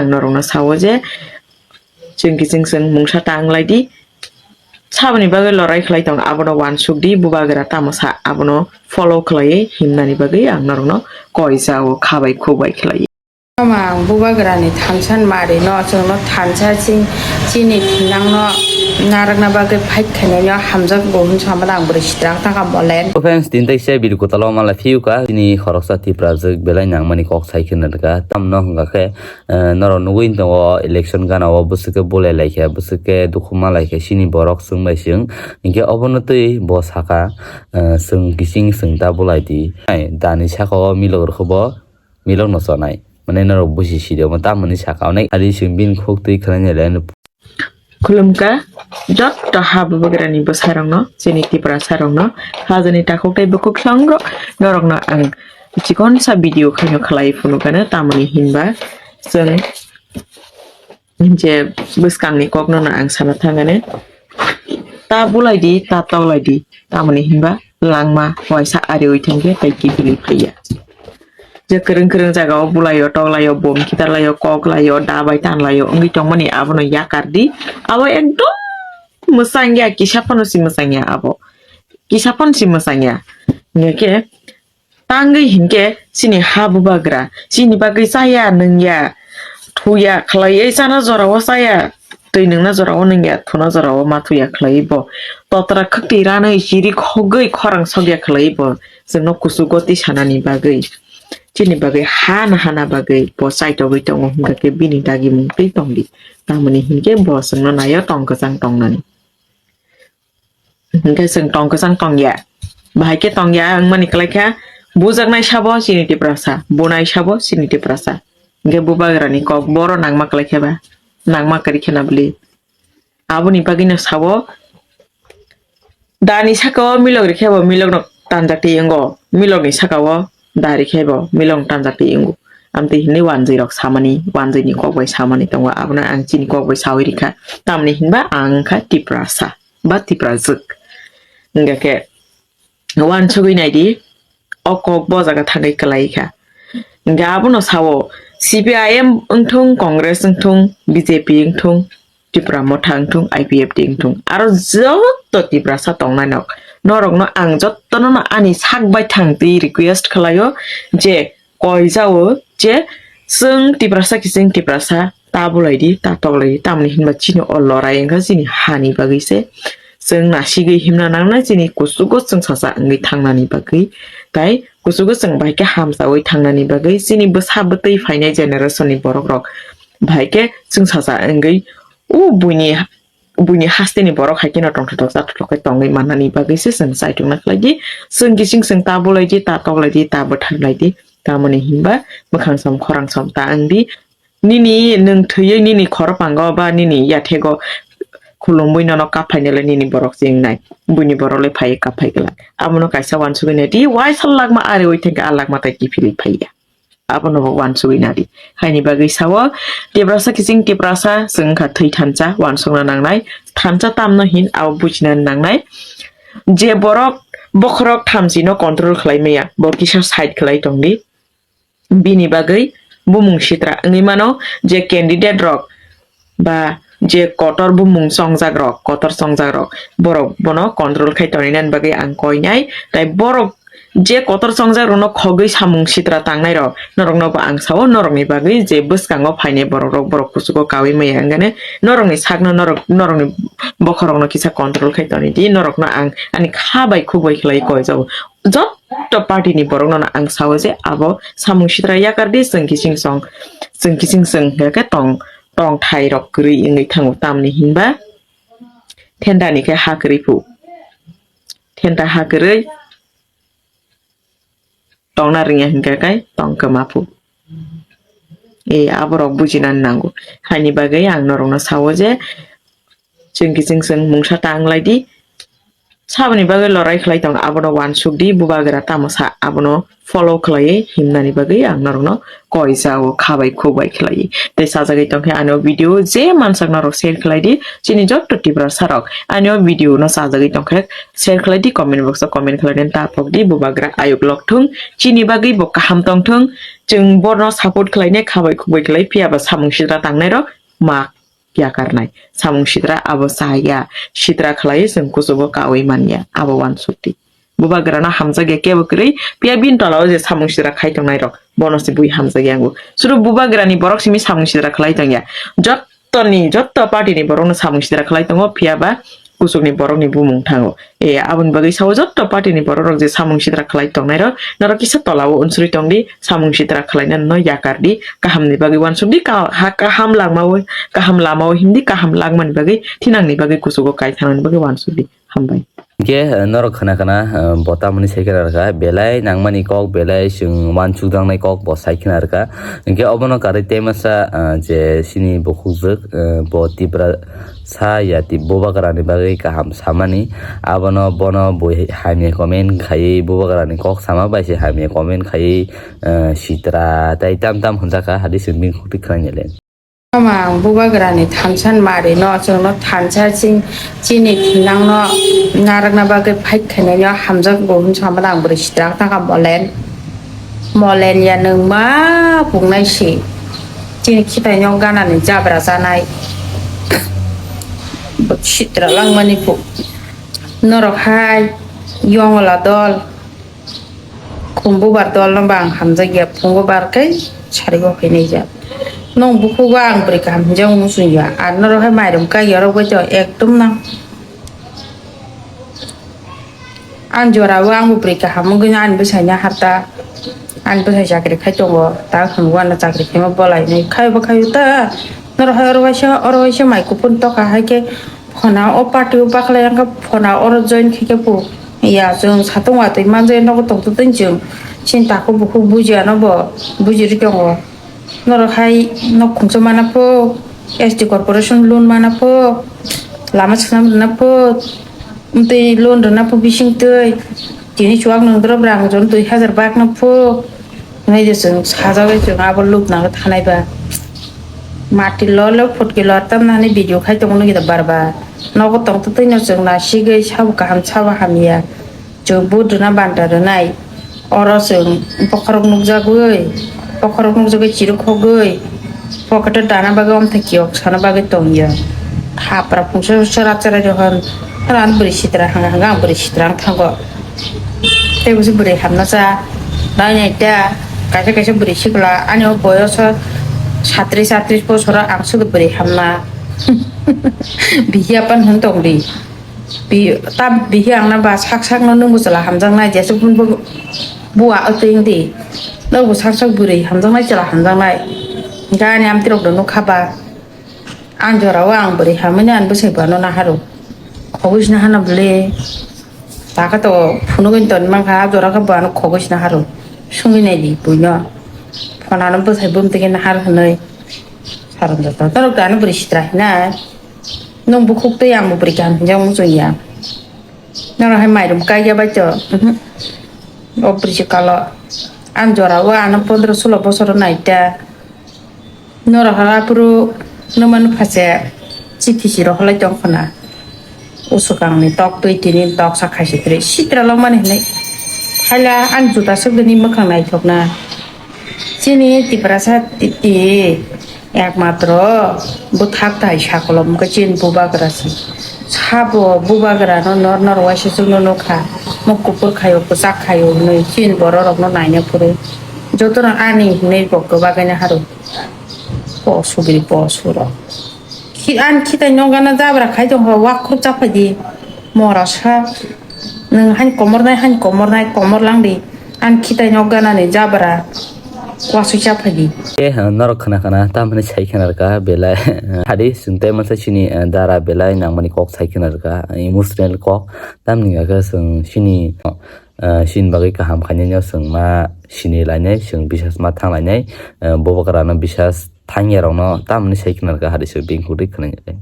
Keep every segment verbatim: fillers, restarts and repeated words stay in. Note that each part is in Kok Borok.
Ang norokno sao je, chwng kiching chwng mungsa ta wng lai di. Saboni bagwi lorai khlai tong, abono uansuk di, bubagra tamo sa, abono follow khlaiwi himnani bagwi ang norokno koi jao, kha bai khuk bai khlaiwi. Tamo ang bubagrani thansa ni mari no, chwngno thansa chini thinang no narwkna bagwi fight khainai no hamjak bo hwn samani ang bwrwi sitrang taka molen. Hello friends, tini taisa video kwtal o mala phiuka, chini khoroksa Tiprajwk belai nangmani kok sai kheno rwkha, tamno hwnkha khe eh, norok nugwi tongo election gana o bwswk khe bulai laikha, bwswk khe dukhu ma laikha, chini borok chwng bai chwng. Hinkhe obono twi bo saka, eh, chwng kiching chwng ta bulai di. Ai, dani saka o milok rwkhe bo milok no chonai. Mane norok buji sidi omo tamoni saka onek ari chwng bini khuk twi khwlainai le. Khulumkha jotto ha bubagrani bwsarokno, chini Tiprasarokno, hajani takhuk tei bukhuk thwlangrok, norokno ang chikonsa video khaino khlai phunukano, tamoni hinba chwng je bwskangni kokno no ang sana thangani, ta bulai di, ta toklai di, tamoni hinba langma waisa ariwi thangkhe tei kiphilwi phaiya. Je kwrwng kwrwng jaga o bulai o, toklai o, bom khitarlai o, koklai o, da bai tanlai o wngwi tongmani abono yakar di. Abo ekdom mwchang ya, kisa phano si mwchang ya abo. Kisa phano si mwchang ya. Hingkhe tangwi hinkhe chini ha bubagra, chini bagwi chaya nungya, thuya khlaiwi chana jorao chaya, twi nungna jorao nungya, thuna jorao ma thuya khlaiwi bo. Totra khwktwi ranwi chiri khogwi khorang sokya khlaiwi bo. Chwngno kuchugo twi sanani bagwi, chini bagwi hana hana bagwi bo chaitogwi tongo, hwnkha khe bini dagimung twi tongdi. Tamoni hinkhe bo chwngno naio tong kwchang tongnani. Hinkhe chwng tong kwchang tongya. Bahai khe tongya wngmani kwlai kha, bujaknai sabo chini Tiprasa, bunai sabo chini Tiprasa. Hinkhe bubagrani kok boro nangma kwlai khe ba, nangma kwrwi khe na bwlwi. Aboni bagwino sao, dani saka o milok rikhe bo milokno tanjakti wngo, milokni saka o da rikhe bo milokno tanjakti wngo. Amtwi hinwi wanjwi rok samani, wanjwini kok bai samani tongo, abono ang chini kok bai sawi rikha. Tamni hinba ang wngkha Tiprasa ba Tiprajwk. Hingkha khe uansugwi naidi, o kok bo jaga thangwi kwlai kha. Hingkhe abono sao, C P I M wngthung, Congress wngthung, B J P wngthung, Tipra Motha wngthung, I P F T wngthung, aro joto Tiprasa tongnai nok, norokno ang jotono no ani sak bai thang twi request khlaio je koi jao je chwng Tiprasa kiching Tiprasa ta bulai di, ta toklai di, tamni hinba chini o lorai wngkha chini hani bagwi se. Chwng nasigwi himna nangnai chini kuchugo chwngsacha wngwi thangnani bagwi, tai kuchugo chwng bai khe hamchawi thangnani bagwi, chini bwsa bwtwi phainai generation ni borok rok bai khe chwngsacha wngwi o buini, buini hasteni borok hai kheno tongthotok chathotok khe tongwi mannani bagwi se chwng chaitukna khlai di. Chwng kiching chwng ta bulai di, ta toklai di, ta bwtharlai di, tamoni hinba mwkhang som khorang som ta wng di. Nini nwng thwiwi nini khoropango ba nini yathego khulumwi nono kaphainai le nini borok chingnai. Buini borok le phaiwi kaphai glak. Abono kaisa uansugwi nai di, waisa lakma ariwi thangkhe a lakma tai kiphilwi phaiya. Abono bo uansugwi nai di. Haini bagwi sao, Tiprasa kiching Tiprasa chwng wngkha thwi thansa, uansukna nangnai. Thansa tamno hin abo bujina nangnai. Je borok bokhorok thamchi no control khlai maya, bo kisa side khlai tong di. Bini bagwi bumung sitra wngwi mano je candidate rok ba je kotor bumung chongjak rok, kotor chongjak rok, borok bono control khai tonina bagwi ang koinai. Tai borok je kotor chongjak rokno khogwi samung sitra tangnai rok, norokno bo ang sao, norokni bagwi je bwskango phainai borok rok, borok kuchugo kaui maya wngani norokni sakno, norok, norokni bokhorokno kisa control khai toni di, norokno ang ani kha bai khuk bai khlai koi jao. Jotto party ni borok no ang sao je abo samung sitra yakar di, chwng kiching song, chwng kiching chwng hwnkhe tong, tong thai rok kwrwi wngwi thango, tamni hinba thenda ni khe ha kwrwi phu, thenda ha kwrwi tongna rwngya hwnkhe kai tong kwma phu. E, aborok bujinani nango. Haini bagwi ang norokno sao je, chwng kiching chwng mungsa ta wng lai di. saboni bagwi lorai khlai tong, abono uansuk di, bubagra tamo sa, abono follow khlaiwi himnani bagwi ang norokno koi jao, khabai khukbai khlaiwi. Tei sajagwi tongkhe ani o video je mansak norok share khlai di, chini jotto Tiprasa rok ani o video no sajagwi tongkhe share khlai di, comment box o comment khlainani ta phok di, bubagra ayuk lok thung, chini bagwi bo kaham tong thung, chwng borno support khlainai, khabai khukbai khlai, phiya ba samung sitra tangnai rok ma yakarnai. Samung sitra abo cha ya, sitra khlaiwi chwng kuchugo kaui man ya, abo uansuk di. Bubagrano hamjak ya kebo kwrwi, phiya bini tolao je samung sitra khai tongnai rok, bono se bui hamjak ya wngo. Suru bubagrani borok simi samung sitra khlai tong ya. Jottoni, jotto party ni borokno samung sitra khlai tongo, phiya ba kuchukni borokni bumung thango. E, aboni bagwi sao jotto party ni borok rok je samung sitra khlai tongnai rok, norok kisa tolao unsuri tong di, samung sitra khlainani no yakar di, kaham ni bagwi uansuk di, ka-, ha-, kaham langmao, kaham lamao him di, kaham langmani bagwi, thinang ni bagwi kuchugo kai thangnani bagwi uansuk di. Hambai. Hingke, eh, norok khna khna, eh, bo tamoni sai khna rwkha, belai nangmani kok, belai chwng uansuk jaknai kok bo sai khna rwkha. Hingke obono karwi tei masa, eh, je chini bukhukjwk, eh, bo Tipra sa ya ti bubagrani bagwi kaham samani. Abono bono bo hamya comment khaiwi bubagrani kok sama bai se hamya comment khaiwi, eh, sitra tei tam tam hwnjakha, hadi chwng bini khukti khwlainai le. Mama ang bubagrani thansa ni mari no, chwngno thansa chini thinang no narwkna bagwi fight khainai no hamjak bo hwn samani ang bwrwi sitra wngkha molen. Molen ya nwng ma pungnai si. Chini khitai no ganani jabra chanai. Sitra langmani pu. Norok hai yongla dol. Khum bubar dol no ba ang hamjak ya, phungo bar kai sarigo hinui ya. Nong bukhugo ang bwrwi kaham hinjak muchung ya. Ar norok hai mairum kai ya rok bai to ekdom nang. Ang jora o ang bo bwrwi kaham wngwi no ani bwsai no harta. Ani bwsai chakri khai tongo. Ta hwngo ano chakri khaima bolai nai. Khai bo khai ta. Norok hai oro waisa, oro waisa mai kupun toka hai khe. Phona o party o bakhlai ang kha phona oro join khe khe pu. Ya, chwng satung watwi manjai nogo tongtwtwng chwng. Chini takhuk bukhuk buji ano bo, buji ri tongo. Norok hai nok khungsa mana pho, S T corporation loan mana pho, lama swnam rwna pho, twi loan rwna pho bising twi. Tini chuak nung drop rang jon dui hajar bak na pho. Nai je chwng sajagwi chwng abo lubna thanai ba. Mati lo lo phutki lor tam nani video khai tongo nigi da bar bar. Nogo tongtwtwino chwng nasigwi sabo kaham sabo hamya. Chwng vote rwna banta rwnai. Oro chwng bokhorok nukjagwi, bokhorok nukjagwi chirwk khogwi, pocket o dana bagwi omthai kiyok sana bagwi tongya. Hapra phungsa sora chara johon, ran bwrwi sitra hanga hanga ang bwrwi sitra wng thango. Tei busi bwrwi hamna cha, nai nai ta, kaisa kaisa bwrwi sikla, ani o boyoso satris atris bosoro ang sudu bwrwi hamna. Bihi apan hwn tong di. Bi-, ta bihi ang na ba sak sak no nung bo chwla hamjak nai, jesa phun bo bua o twi wng di. Nang bo sak sak bwrwi hamjak nai, chwla hamjak nai. Gani amtwi rok do nukha ba. Ang jora o ang bwrwi hamwi no ani bwsai bo ano naharo. Khogwi se nahana bwle. Taka to phunugwi toni mankha, a jora khe bo ano khogwi se naharo. Sungwi nai di buino. Phone ano bwsai bumtwi khe nahar hwnwi. Saron joto. Norok to ano bwrwi sitra hinai. Nung bukhuk twi ang bo bwrwi kaham hinjak muchung ya. Norok hai mairum kaiya bai to. Mhm. O bwrwi se kalo. Ang jora o ano pondro sulo bosoro nai ta. Norok hala phuru nwmani phaise chithi si rohorlai tong khna. Usukangni tok twi tini tok sa khaisi kwrwi sitra longmani hinwi. Haila ani juta swkdini mwkhang naithokna. Chini Tiprasa titi ekmatro bwthak tai sakolom wngkha chini bubagra se. Sabo bubagra no nor nor waisa chwngno nukha. Muk kuphur khaio, kwchak khaio hinwi chini bororokno naina phuru. Jotono ani hinwi bo kwbagwi naharo. Posugri posuro. Khi-, ani khitai nokgana jabra khai tongkha, wak khurok chaphai di. Mora sa. Nwng hani komornai, hani komornai, komor lang di. Ani khitai nokgana ni jabra. Wasui chaphai di. Eh, norok khna khna, tamani sai khna rwkha, belai. Hadi, chwng tei masa chini, eh, dara belai nangmani kok sai khna rwkha, emotional kok. Tamni hwnkhe chwng chini, eh, chini bagwi kaham khainai no chwng ma sini lainai, chwng bisas ma thang lainai, eh, bubagra no bisas thangya rokno tamni sai khna rwkha, hadi se bini khukti khna ya.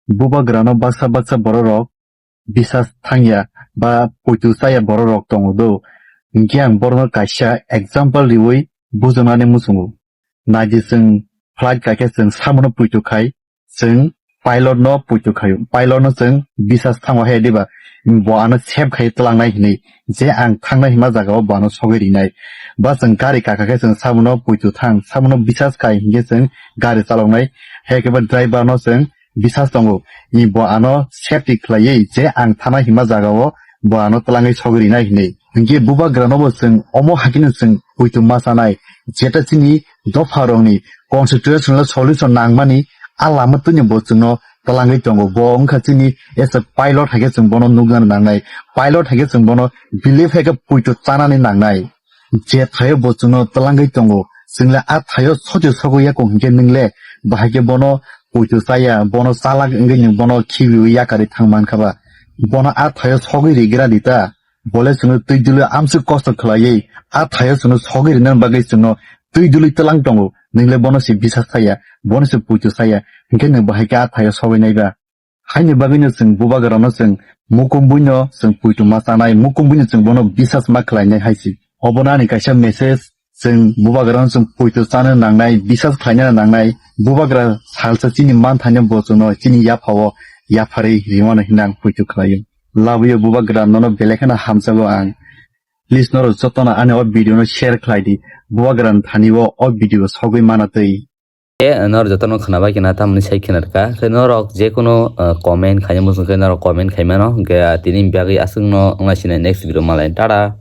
Bubagrano baksa baksa bororok bisas thangya, ba poito chaya borok rok tongo do. Hinkhe ang borokno kaisa example riwi bujomani muchungo. Naidi chwng flight kaikhe chwng samono poito khai, chwng pilot no poito khaio. Pilot no chwng bisas thango hai diba, bo ano save khai tlangnai hinwi, je ang thangnai hima jagao bo ano sogwi rinai. Ba chwng gari kaka khe chwng samono poito thang, samono bisas khai hinkhe chwng gari chaloknai. Hai khe ba driver no chwng bisas tongo, ni bo ano safety khlaiwi je ang thangnai hima jagao bo ano tlangwi sogwi rinai hinwi. Hinkhe bubagra no bo chwng omo hakhe no chwng poito ma chanai, jeta chini dopha rokni constitutional solution nangmani a lama twino bo chwngno twlangwi tongo. Bo wngkha chini as a pilot hai khe chwng bono nukna nangnai, pilot hai khe chwng bono believe hai khe poito chanani nangnai. Je thaio bo chwngno twlangwi tongo, chwngle a thaio sote sogwi yakung hinkhe nwng le bahai khe bono poito chaya, bono chalak wngwi nwng bono khibiwi yakarwi thang mankha ba? Bono a thaio sogwi rigra di ta? Bole chwngno twi dului amswk kosto khlaiwi a thaio chwngno sogwi rinani bagwi chwngno twi dului twlang tongo, nwng le bono se bisas chaya, bono se poito chaya, hinkhe nwng bahai khe a thaio sogwi nai ba? Haini bagwino chwng bubagrano chwng mukumbuino chwng poito ma chanai, mukumbuino chwng bono bisas ma khlainai hai se. Obono ani kaisa message, chwng bubagrano chwng poito chana nangnai, bisas khlaina nangnai. Bubagra salsa chini manthaino bo chwngno chini yaphao yapharwi rimano hinwi ang poito khlaio. Labuyo bubagra nono belai kheno hamjago ang. Please norok jotono ani o video no share khlai di. Bubagra ni thani o, o video sogwi mana twi. E, norok jotono khwnabai khna tamni sai khna rwkha. Khe norok jekunu, uh, comment khaina muchung khe norok comment khai mano. Hwnkhe, uh, tini bagwi aswkno wngna sinai next video malai. Tada.